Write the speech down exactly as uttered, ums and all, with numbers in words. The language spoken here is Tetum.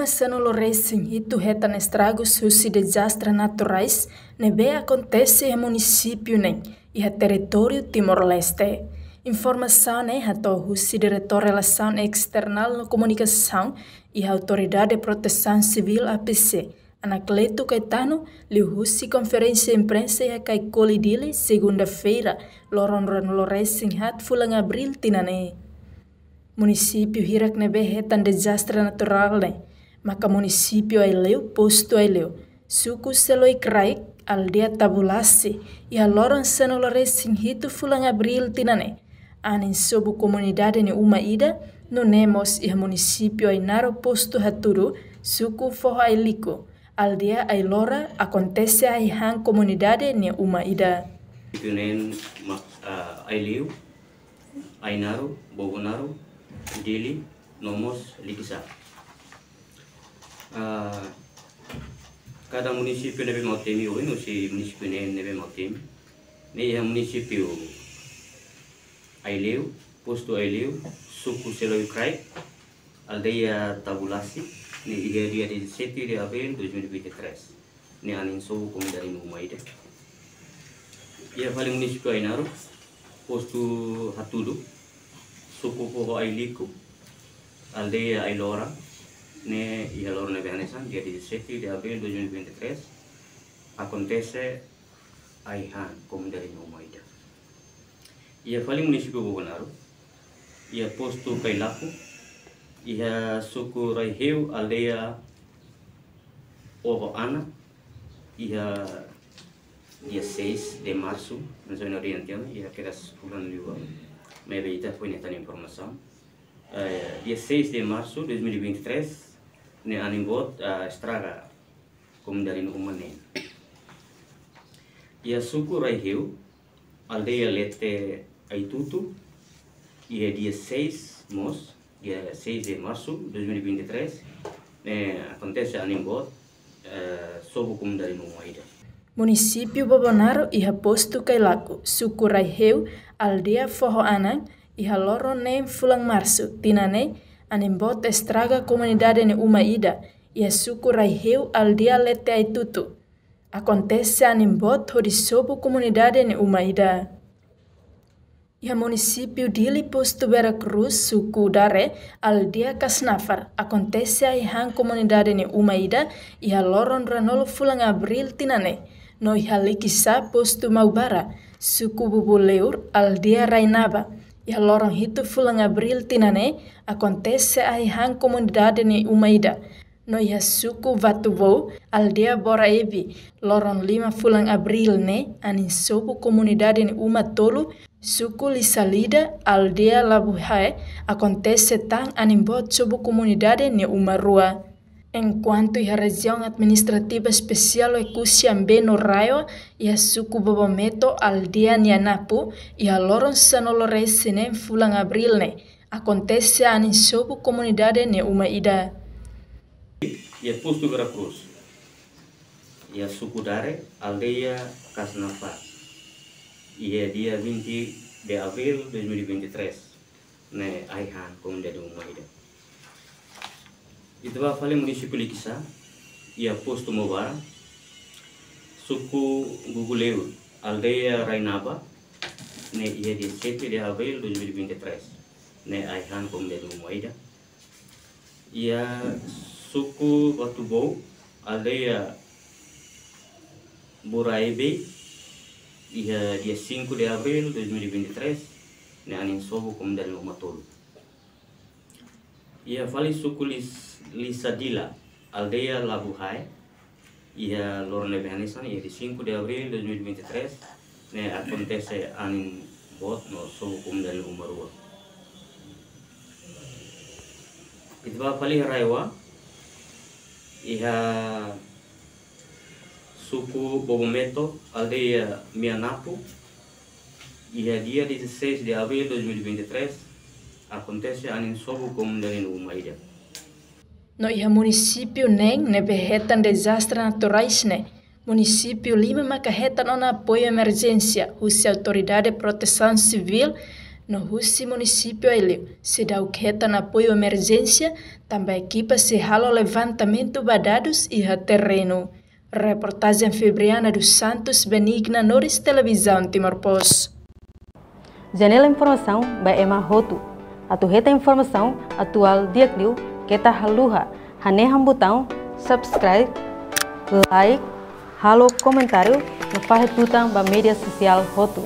Sanulu-resin-hitu hetan estragus husi dezastre naturais ne'ebé akontese iha munisípiu neen iha territóriu Timor-Leste. Informasaun ne'e hato'o husi Diretór Relasaun Esternál no Komunikasaun iha Autoridade Protesaun Sivíl, A P C, Anacleto Caetano, liuhusi konferénsia imprensa iha Caicoli, Dili, segunda-feira, loron ruanulu-resin-haat fulan Abríl tinan ne'e. Munisípiu hirak ne'ebé hetan dezastre naturál ne'e maka munisípiu Aileu, postu Aileu, suku Seloikraik, aldeia Tabulasi, iha loron sanulu-resin-hitu fulan Abríl tinan ne'e, anin sobu komunidade nia uma ida, nune'e mós iha munisípiu Ainaro, postu Hatudu, suku Foho Ailiku, aldeia Ailora, akontese ai-han komunidade nia uma ida. Munisípiu neen mak, ah, Aileu, Ainaro, Bobonaro, Dili, no mós Likisá. Ah, kada munisípiu ne'ebé mak ha'u temi ohin, husi munisípiu neen ne'ebé mak ha'u temi, ne'e iha munisípiu Aileu, postu Aileu, suku Seloikraik, aldeia Tabulasi, ne'e iha dia dezassete de abril dois mil e vinte e três, ne'e anin sobu komunidade nia uma ida. Iha fali munisípiu Ainaro, postu Hatudu, suku Foho Ailiku, aldeia Ailora, ne'e iha loron ne'ebé hanesan, dia dezassete de abril dois mil e vinte e três, akontese ai-han komunidade nia uma ida. Iha fali munisípiu Bobonaro, iha postu Kailaku, iha suku Raiheu, aldeia Oho Ana, iha dia seis de março, mais ou menos oriente, iha kedas fulan liubá, maibé ita foin hetan informasaun. Eh, dia seis de março dois mil e vinte e três, ne'e anin boot, ah, estraga komunidade nia uma neen. Iha suku Raiheu, aldeia Lete Aitutu, iha dia seis mós, dia seis de março dois mil e vinte e três, ne'e akontese anin boot, eh, sobu komunidade nia uma ida. Munisípiu Bobonaro iha postu Kailaku, suku Raiheu, aldeia Foho Ana, iha loron neen fulan marsu tinan ne'e, anin boot estraga komunidade nia uma ida, iha suku Raiheu, aldeia Lete Aitutu. Akontese anin boot hodi sobu komunidade nia uma ida. Iha munisípiu Dili, postu Vera Cruz, suku Dare, aldeia Kasnafar, akontese ai-han komunidade nia uma ida, iha loron ruanulu fulan Abríl tinan ne'e. No iha Likisá, postu Maubara, suku Bubuleur, aldeia Rainaba, iha loron hitu fulan Abríl tinan ne'e, akontese ai-han komunidade nia uma ida. No iha suku Vatuvou, aldeia Boraebi, loron lima fulan Abríl ne'e, anin sobu komunidade nia uma tolu, suku Lisalida, aldeia Labuhae, akontese tan anin boot sobu komunidade nia uma rua. Enkuantu iha Rejiaun Administrativa Espesiál Oekusi Ambeno RAEOA, iha suku Bobometo, aldeia Nianapu, iha loron sanulu-resin-neen fulan Abríl ne'e, akontese anin sobu komunidade nia uma ida. Iha postu Vera Cruz, iha suku Dare, aldeia Kasnafar, iha dia vinte de abril dois mil e vinte e três, ne'e ai-han komunidade nia uma ida. Ita bá fali munisípiu Likisá, iha postu Maubara, suku Bubuleur, aldeia Rainaba, ne'e iha dia sete de abril dois mil e vinte e três, ne'e ai-han komunidade nia uma ida. Iha suku Vatuvou, aldeia Buraibei, iha dia cinco de abril dois mil e vinte e três, ne'e anin sobu komunidade nia uma tolu. Iha fali suku Lis-, Lisadila, aldeia Labuhae, iha loron ne'ebé hanesan, iha dia cinco de abril dois mil e vinte e três, ne'e akontese anin boot no sobu komunidade nia uma rua. Ita bá fali RAEOA, iha suku Bobometo, aldeia Mianapu, iha dia dezasseis de abril dois mil e vinte e três, akontese anin sobu komunidade nia uma ida. No iha munisípiu neen ne'ebé hetan dezastre naturais ne'e, munisípiu lima maka hetan ona apoiu emerjénsia husi Autoridade Protesaun Sivíl No husi munisípiu Aileu seidauk hetan apoiu emerjénsia, tanba ekipa sei halo levantamentu ba dadus iha terrenu. Reportajen Febriana dos Santos, Benigna Norris, Televizaun Timor Post. Janela informasaun ba ema hotu. Atu hetan informasaun atuál di'ak liu, keta haluha hanehan butaun subscribe, like, halo komentáriu no fahe tutan ba média sosiál hotu.